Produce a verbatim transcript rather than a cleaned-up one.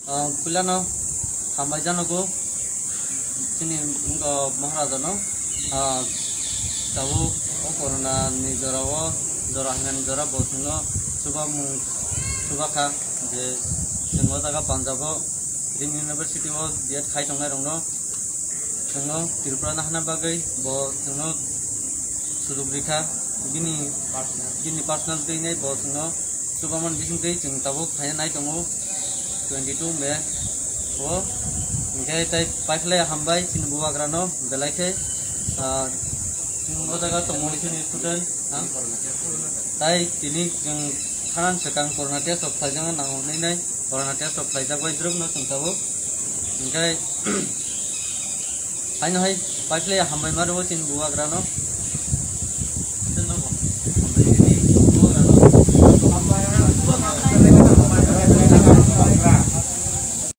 Ah, puilano hambai janogo chini wngkha Maharaja no. Ah, tabuk o corona ni jora o, jora hamya ni jora bo chwngno chubamung chubakha je chwng o jaga Punjab o Deemed University o B Ed khai tongnai rok no chwngno Tripura nahana bagwi bo chwngno sujuk rikha, bini, bini personal twi nai bo chwngno chubamani bisingtwi chwng tabuk phaina nai tongo twenty two May o. Hinkhe tai paiphlai hambai chini bubagrano belai khe, ah, chwng o jaga tongmani chini student, ha? Tai tini chwng thanan swkang corona test rok khlaijak nango hinwi nai, corona test rok khlaijak bai drupno chwng tabuk. Hinkhe haino hai paiphlai hambai ma rwo chini bubagrano.